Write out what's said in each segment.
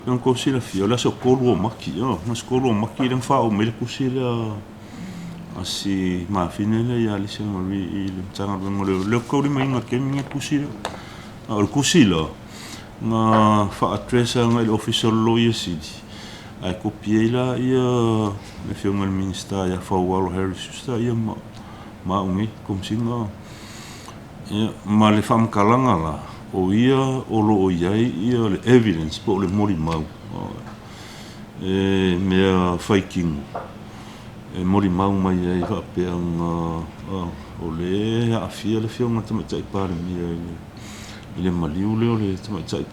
Pei ona tou silafia, o le aso 3 o Mati, o le aso 3 o Mati lea na faaoo mai ai le tusi lea a si mafine lea ia Lisa Marie i le Matagaluega o Leoleo. Ou te taulimaina i le taimi lenei le tusi lea. A o le tusi la, na faa-address agai i le Ofisa o le Loia Sili, ae kopi ai la le Afioga i le Minisita ia Faualo Harry Suster ia ma au nei, Komesina. Ia, ma le faamatalaga la, o ia o lo o i ai le evidence po o le molimau e mea faitino e molimau mai ai faapea na o lea e aafia le Afioga i le Tamaitai Palemia i le maliu lea o le Tamaitai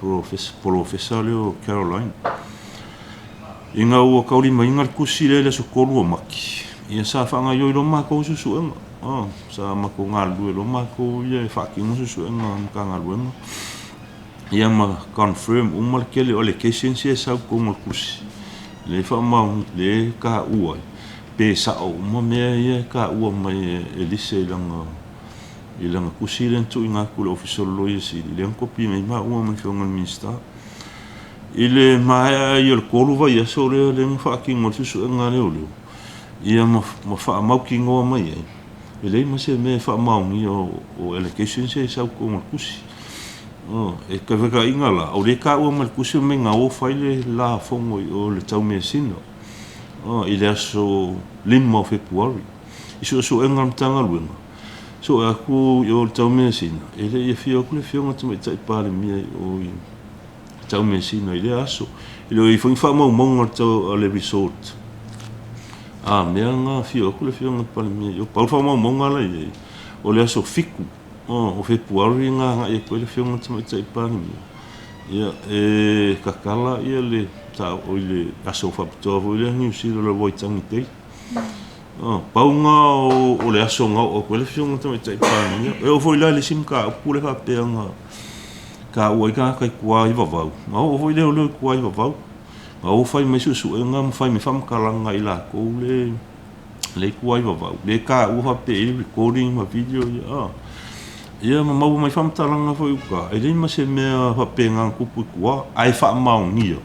Polofesa lea o Caroline. Ina ua taulimaina le tusi lea i le aso 3 o Mati, ia sa faagaoioi loa matou suesuega. Sa matou galulue loa matou ia e faatino suesuega a le Matagaluega ia ma confirm uma le tele o allegations ia e sau i totonu o le tusi lea e faamaoni, lea e taua ai pe sao uma mea ia e taua mai e Lisa i lana tusi lea na tuuina atu i le Ofisa o le Loia Sili, lea na kopi mai ai maua ma le Afioga i le Minisita. I le maea ai o le 3 vaiaso lea lea na faatino ai le suesuega a leoleo, ia ma faamautinoa mai ai, e leai ma se mea e faamaonia o allegations ia e sau i totonu o le tusi. E feutagaiga la, o lea e taua mai i le tusi fai mai na o fai le la fono i o i le Taumeasina i le aso 5 o Fepuari. I suesuega a le Matagaluega, sue atu i o i le Taumeasina, e le i afio atu le Afioga i le Tamaitai Palemia i o i Taumeasina i lea aso. E le o i ai foi ni faamaumauga a le resort a mea na afio atu le Afioga i le Palemia i o. Pau le faamaumauga la e i ai, o le aso 7 o Fepuari na agai atu ai le Afioga i le Tamaitai Palemia e tatala le aso faapitoa foi lea a Niu Sila o le Waitangi Day. Pau lena o le aso na oo atu ai le Afioga i le Tamaitai Palemia. E oo foi la i le isi mataupu lea faapea na taua ai tagata i tua i Vavau, na oo foi leoleo i tua i Vavau, na o fai mai suesuega ma fai mai faamatalaga a i latou lea i tua i Vavau, lea e taua faapea e i ai recording ma video ia, ia ma maua mai faamatalaga foi i uta, e leai ma se mea faapena na tupu i tua, ae faamaonia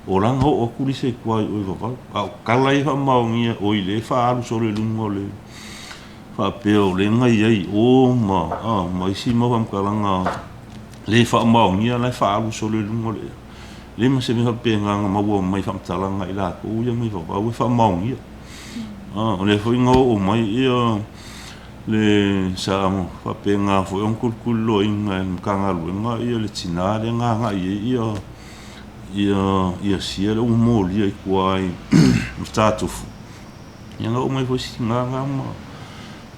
o la na oo atu Lisa i tua i o i Vavau. A o tala ia e faamaonia, oi lea e faaalu solo i luga o le faapea o lea na i ai i o ma isi mau faamatalaga le faamaonia la e faaalu solo i luga o le ea. Leai ma se mea faapena na maua mai faamatalaga a i latou ia mai Vavau e faamaonia. O lea foi na oo mai ia le sa faapena foi ona tulituliloaina e le Matagaluega ia le tina lea na agai i ai ia sia lea ua molia i tua i Matatufu. Ia na oo mai foi si tina lena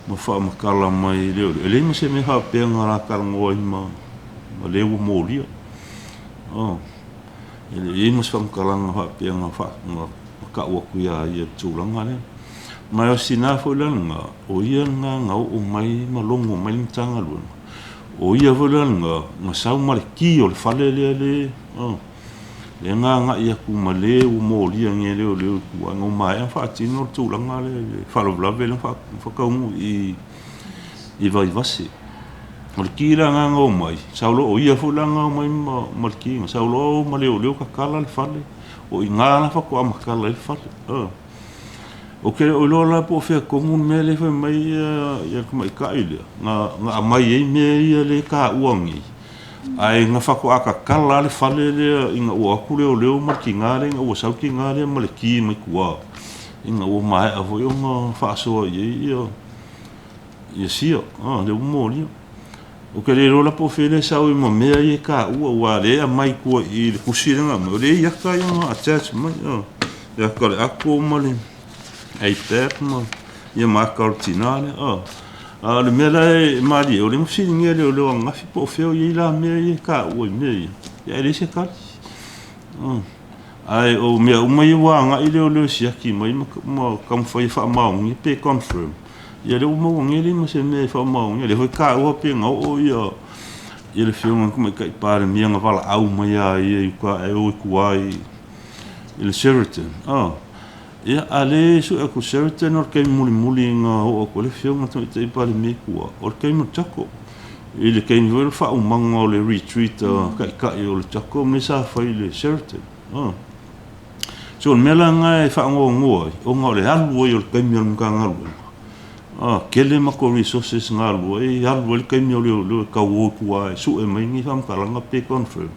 ma faamatala mai e leai ma se mea faapea na la talanoa ai ma le ua molia. E le i i ai ma se faamatalaga faapea na tau atu ia ia i le tulaga lea. Ma o si tina foi la lena, o ia lena na oo mai ma logo mai le Matagaluega, o ia foi la lena na sau ma le ki o le fale lea lea na agai atu ma le ua molia nei e leoleo i tua ina ua maea ona faatino le tulaga lea i le faalavelave lea na faataunuu i Vaivase. O le ki la lena na omai, sau loa, o ia foi la na omai ma le ki, na sau loa o ma leoleo tatala le fale, o i ina la faatoa matala ai le fale. Ou te le o iloa la po o fea tonu le mea lea fai mai le tamaitai lea na aumai ai mea ia lea e taua nei, ae na faatoa tatala lava le fale lea ina ua o atu leoleo ma le tina lea, ina ua sau le tina lea ma le ki mai tua, ina ua maea foi ona faasoa i ai ia sia, lea ua molia. Ou te le iloa la po o fea lea e sau ai ma mea ia e taua, aua o lea e aumai i tua i i le tusi lea na aumai, o lea e i ata ia na attach mai, le ata o le ato ma le ipad ma ia ma ata o le tina lea. A o le mea la e malie ai, o lea na fesiligia e leoleo ananafi po o fea o i ai la mea ia e taua i mea ia, ae leai se tali. Ae o mea uma ia ua agai leoleo e siaki mai ma taumafai e faamaonia pe confirm, Ia lea ua maua nei leai ma se mea e faamaonia. O lea foi e taua pe na oo ia le Afioga i le Tamaitai Palemia na valaau mai a ia i uta e o i tua i le Sheraton. Ia, a o lea e sue atu Sheraton o le taimi mulimuli na oo atu ai le Afioga i le Tamaitai Palemia i tua, o le taimi o le CHOGM. I le taimi foi o le faaumaga o le retreat a Taitai o le CHOGM lea sa fai i le Sheraton. So o le mea la lena e faanoanoa ai, ona o le alu ai o le taimi o le Matagaluega, tele matou resources na alu ai, alu ai le taimi o leoleo e tau o i tua e sue mai ni faamatalaga pe confirm.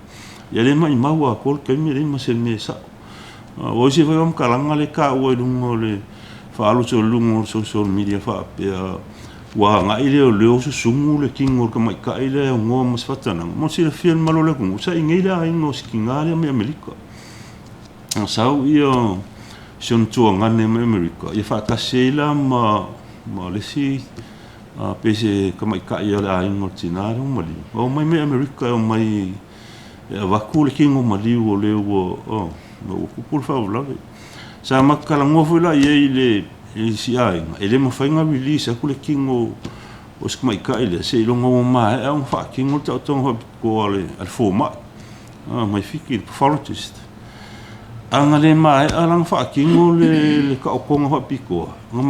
Ia lea e maumau atoa le taimi e leai ma se mea e sao. Aua o isi foi faamatalaga lea e taua i luga o le faaalu atu i luga o social media faapea ua agai leoleo susugu le tino o le tamaitai lea e aunoa ma se faatanaga. Mo le silafia e le mamalu o le atunuu, sa i nei le aiga o si tina lea mai Amerika. Na sau ia si ona tuagane mai Amerika ia faatasi ai la ma le isi pei se tamaitai o le aiga o le tina lea ua maliu. Na omai mai Amerika e omai e avatu le tino maliu o le ua ua tupu le faalavelave. Sa matou talanoa foi la i ai i le isi aiga, e le mafai ona release atu le tino o si tamaitai lea seiloga ua maea ona faatino le taotoga faapitoa a le fomai mai Fiti, le pathologist. A na le maea la ona faatino le taotoga faapitoa, ona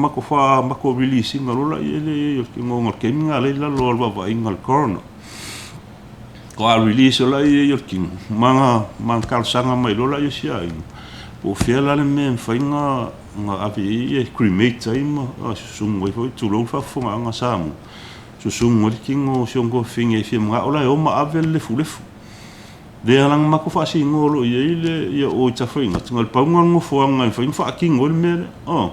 matou release ina loa lea o le tino ona o le taimi lena o lea e i lalo o le vaavaaiga a le coroner. Faatoa release loa lea o le tino ma na talosaga mai loa lea o si aiga, po o fea la le mea e mafai ona ave i ai e cremate ai ma susugu ai foi, tulou le faafofogaaga a Samoa, susugu ai le tino o si ona tuafafine e fia manao la e o ma ave le lefulefu. Lea la na matou faasinoa loa i ai le o i Tafaigata, na o le pau lena o le nofoaga e mafai ona faatino ai le mea lea.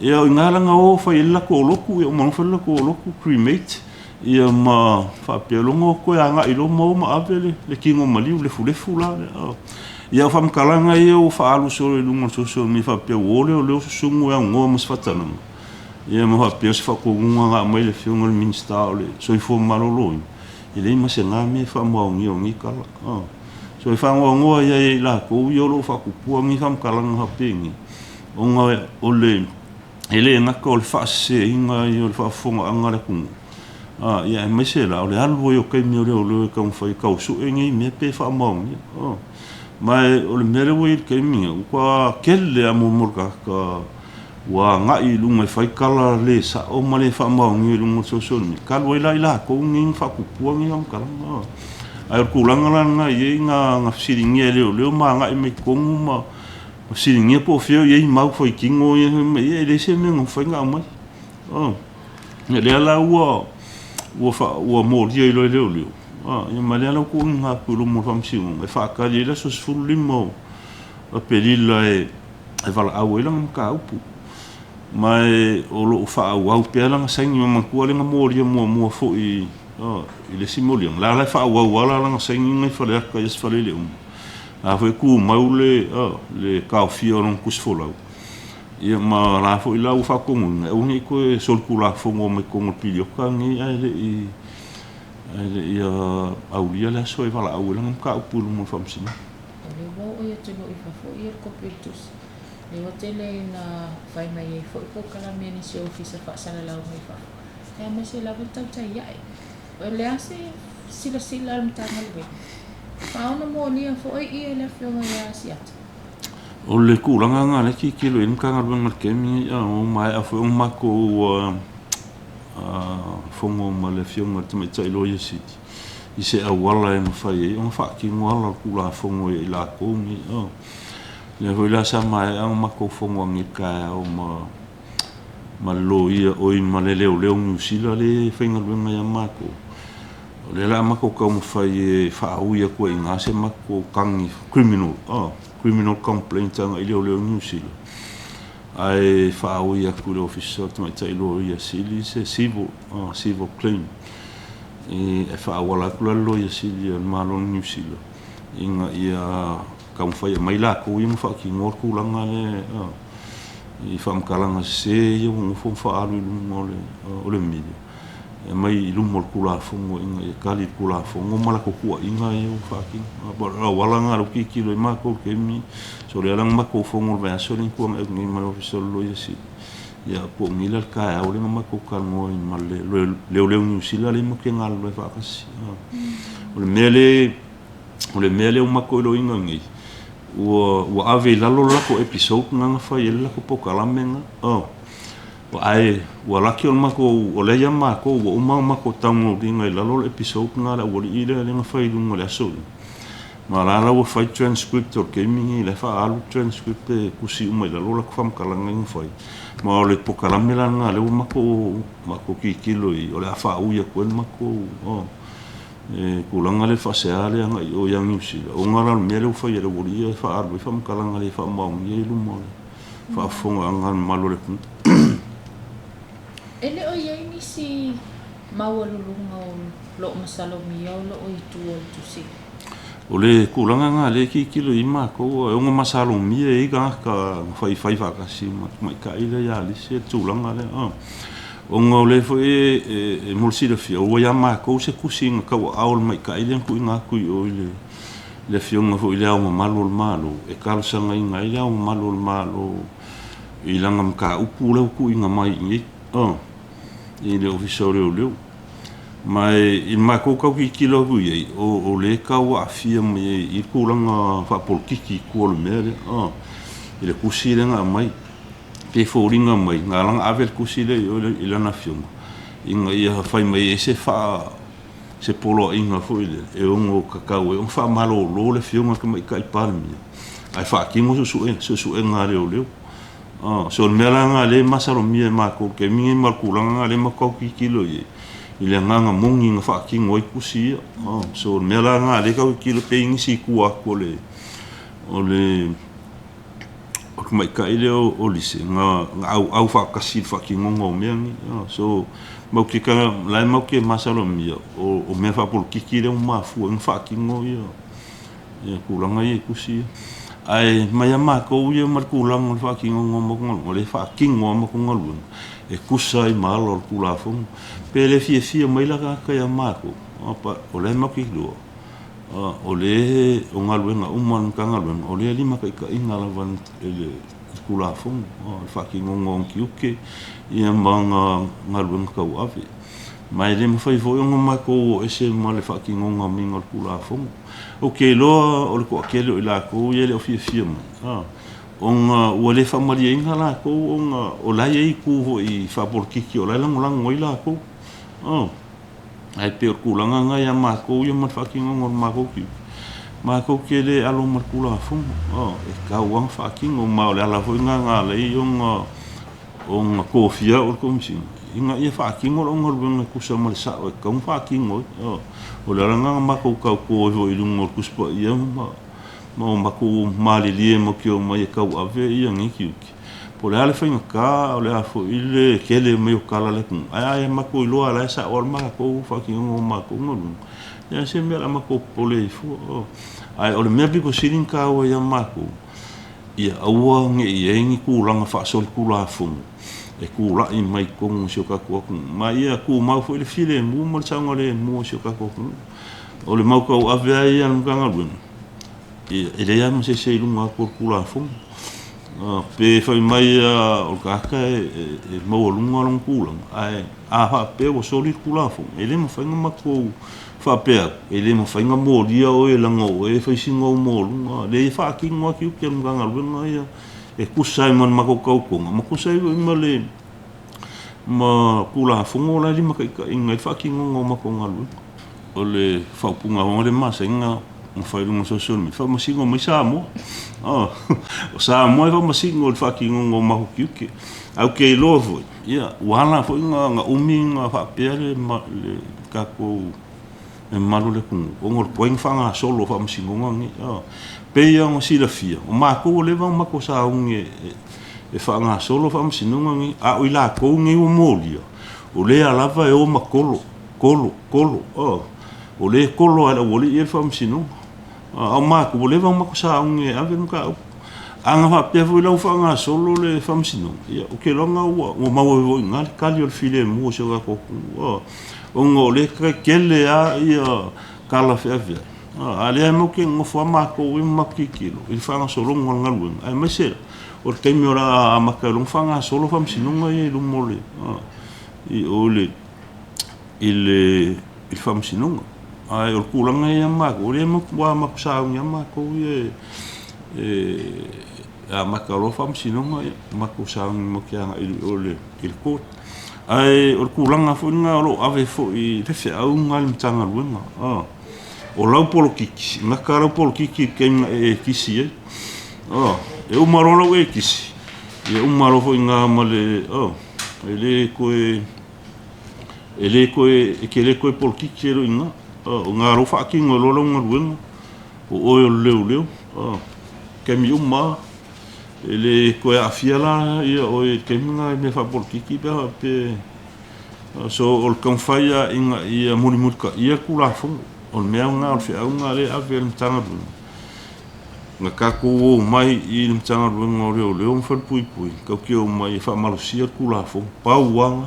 Ia o i ina la na o fai ai le latou lotu, ia uma loa ona fai le latou lotu cremate, ia ma faapea loa ona toe agai loa ma o ma ave le tino maliu, lefulefu la lea. Ia o faamatalaga ia ua faaalu solo i luga o le social media faapea ua o leoleo susugu e aunoa ma se faatanaga, ia ma faapea o se faatonuga na aumai e le Afioga i le Minisita o le Soifua Maloloina, e leai ma se na mea e faamaonia o nei tala. So e faanoanoa ai ia i latou ia o lo o faatupua nei faamatalaga faapenei, ona o le e le gata o le faaseseina ia o le faafofogaaga a le atunuu, ia aemaise la o le alu ai o taimi o leoleo e taumafai e tau sue nei mea pe faamaonia. Ma o le mea lea ua i ai i le taimi lenei, ua tele lava mo le tagata ua agai i luga e fai tala le sao ma le faamaonia i luga o le social media, talu ai la i latou nei na faatupua nei faamatalaga. Ae o le tulaga la lena e i ai na fesiligia e leoleo ma agai mai i totonu ma fesiligia po o fea o i ai mau faitino ia fai mai, ia e leai se mea na mafai ona aumai. Ia lea la ua molia ai loa e leoleo, ia ma lea la ua tuuina atu i luma o le Faamasinoga e faatali ai le aso 15 o Aperila e valaau ai lana mataupu. Ma o lo o faaauau pea lana saini. Manatua lea na molia muamua foi i le isi moliaga, la e faaauau lava lana saini na i Faleata i Aso Faraile uma. O la foi e tumau le taofia o lana tusi folau. Ia ma la foi la ua faatonuina e aua ne i toe solitulafono mai totonu o le piliota lenei ae le i aulia le aso e valaau ai lana mataupu i luma o le Faamasinoga. O lea ua oo i atunuu i fafo le kopi o le tusi. Lea ua tele ina fai mai ai foi polokalame a nisi o ofisa faasalalau mai fafo, aemaise lava le tautai ae. O le a se silasila a le Matagaluega? Faaono molia foi le Afioga ia Asiata. O le tulaga lena o lea e tilotilo i ai le Matagaluega i le taimi lenei, ua maea foi ona matou fono ma le Afioga i le Tamaitai Loia Sili i se auala e mafai ai ona faatino ala o le Tulafono ia i latou nei. O lea foi la sa maea ona matou fono ananei i le taeao ma le loia, oi ma le leoleo Niu Sila lea e faigaluega ia matou. O lea o le a matou taumafai e faaui atu ai i ina se matou tagi criminal, criminal complaint agai i leoleo Niu Sila, ae faaui atu i le Ofisa o le Tamaitai Loia Sili se civil, civil claim e faaauala atu la le Loia Sili a le Malo o Niu Sila ina ia taumafai e aumai latou ia ma faatinoa le tulaga lea i faamatalaga sese ia ua nofo ma faaalu i luga o le media, e aumai i luma o le Tulafono ina ia tali i le Tulafono ma latou tuuaiga ia ua faatino. O le auala lena o lea ua tilotilo i ai matou i le taimi lenei. So o lea la na matou fono i le vaiaso lea na tuanai atu nei ma le Ofisa o le Loia Sili, ia po o nei la le taeao lea na matou talanoa ai ma le leoleo Niu Sila lea matou te galulue faatasi. O le mea lea o le mea lea ua matou iloaina nei, ua ave i lalo le latou episode lena na fai ai le latou polokalame lena. Ae ua laki o le matou, o lea ia matou ua uma ona matou download ina i lalo le episode lena a le aualii lea na fai i luga o le aso lea. Ma la la ua fai transcript o le taimi lenei, la e faaalu transcript e tusi uma i lalo latou faamatalaga ia na fai. Ma o le polokalame la lena lea ua matou tilotilo i ai, o le a faaui atu ai le matou tulaga lea i le faasea lea agai i o ia Niu Sila, ona la o le mea lea ua fai e le aualii ia e faaalu ai faamatalaga le faamaonia i luma o le faafofogaaga a le mamalu o le atunuu. E le o i ai nisi maualuluga o lo o masalomia o lo o i tua o le tusi? O le tulaga lena lea e tilotilo i ai matou, e ono masalomia e i ai tagata na faifai faatasi ma le tamaitai lea ia Lisi le tulaga lea. Ona o lea foi e mo le silafia, ua ia matou se tusi na tauaao e le tamaitai lea na tuuina atu i o i le Afioga foi i Le Ao Mamalu o le Malo, e talosagaina ai Le Ao Mamalu o le Malo i lana mataupu lea ua tuuina mai i inei i le Ofisa o Leoleo. Ma i le matou tau tilotilo atu i ai, o lea e tau aafia mai ai i le tulaga faapolokiki i tua o le mea lea, i le tusi lea na aumai. Pei e foliga mai na ala ona ave le tusi lea i o i lana afioga, ina ia fai mai ai se poloaiga foi lea e ono tatau ai ona faamalolo le afioga i le Tamaitai Palemia ae faatino suesuega a leoleo. So o le mea la lena lea e masalomia e matou i le taimi lenei ma le tulaga lena lea e matou tau tilotilo i ai, i le agaga moni na faatino ai tusi ia. So o le mea la lena lea e tau tilotilo pe i ai nisi i tua atu o le tamaitai lea o Lise na auau faatasi i le faatinoga o mea nei. So matou te la e matou te masalomia o mea faapolokiki lea ua mafua ai ona faatino ia tulaga ia i tusi ia. Ae mai a matou ia ma le tulaga o le faatinoga o matou galuega, o lea e faatino lava matou galuega e tusa ai ma ala o le Tulafono. Pe le fiafia mai la tagata ia matou, o la e matou te iloa, o lea o galuega uma a le Matagaluega, o lea e limataitaiina lava e le Tulafono le faatinoga o ona tiute ma ana galuega tauave. Ma e le mafai foi ona matou o ese ma le faatinoga o le Tulafono. Ou te iloa o le toatele o i latou ia e le o fiafia mai, ona ua le faamalieina latou ona o la e i ai itu foi faapolokiki o la e lagolago ai latou. Ae pei o le tulaga lena ia matou ia ma le faatinoga o le matou tiute, matou te le alo ma le Tulafono, e tatau lava ona faatino. Ma o le ala foi lena na ala ai ona tofia au e le Komesina ina ia faatino lau galuega e tusa ma le sao e tatau ona faatino ai. O le ala lena na matou tauto ai foi i luga o le Tusi Paia ma matou malilie matou te omai e tauave nei tiute. Po o le a le faigata, o le a foi le tele mai o tala a le atunuu, ae a matou iloa lava o la e sao lava le matou faatinoga o matou galuega, e leai se mea o le a matou popole ai fua. Ae o le mea pito sili ona taua ia matou, ia aua ne i i ai ni tulaga faasolitulafono e tulai mai i totonu o si o tatou atunuu, ma ia tumau foi le filemu ma le saogalemu o si o tatou atunuu. O le mau tauave lava ia a le Matagaluega, e leai lava ma se isi e i luga atu o le Tulafono. Pe fai mai lava o le tagata e maualuga lona tulaga, ae a faapea ua soli le Tulafono, e le mafai ona matou faapea atu, e le mafai ona molia oe leaga o oe e fai sina ou moluga. Leai, e faatino lava tiute o le Matagaluega ia e tusa ai ma le matou tautoga ma tusa ai foi ma le Tulafono la e limataitaiina ai le faatinoga o matou galuega. O le faaupuga foi lea masani ona fai i luga o social media, faamasino mai Samoa. O Samoa e faamasino i le faatinoga o matou tiute. Ae ou te iloa foi, ia, ua ala foi ona umi ona faapea le tatou mamalu o le atunuu, ona o le tuai ona faagasolo o faamasinoga nei. E pei lava ona silafia, o matou ua leva ona matou sauni e faagasolo faamasinoga nei, a o i latou nei ua molia, o lea lava e o ma kolo, kolo, kolo, o lea e kolo lava e le aualii ia le faamasinoga. A o matou, ua leva ona matou sauni e ave le mataupu. A na faapea foi la ua faagasolo le faamasinoga, ia ou te iloa ua maua ai foi i ina le tali o le filemu o si o tatou atunuu, ona o lea e tele lava ia tala feaveai, a o lea matou te nonofo lava matou ia ma matou tilotilo i le faagasologa o le galuega, aemaise la o le taimi o le a amata ai loa ona faagasolo faamasinoga ia i luma o le i o i le faamasinoga. Ae o le tulaga ia matou, o lea ua matou sauni lava matou ia e amata loa faamasinoga, ia matou sauni matou te agai i o i le court. Ae o le tulaga foi lena o lo o ave foi le feau lena i le Matagaluega. O lau polokiki, gata lau polokiki i le taimi na e kisi ai. E uma loa lau e kisi, ia uma loa foi i ina ma le, e le toe, e le toe, e te le toe polokiki ai loa i ina. O i ina loa ua faatino ai loa lau galuega, o oe o le leoleo. Taimi uma lava, e le toe aafia la oe i le taimi lena i mea faapolokiki pe a faapea e… So o le taumafai lava ina ia mulimulitaia le Tulafono. O le mea lena, o le feau lena o lea e ave e le Matagaluega, na tatou omai i le Matagaluega o Leoleo ma Falepuipui tatou te omai e faamalosia le Tulafono. Pau lava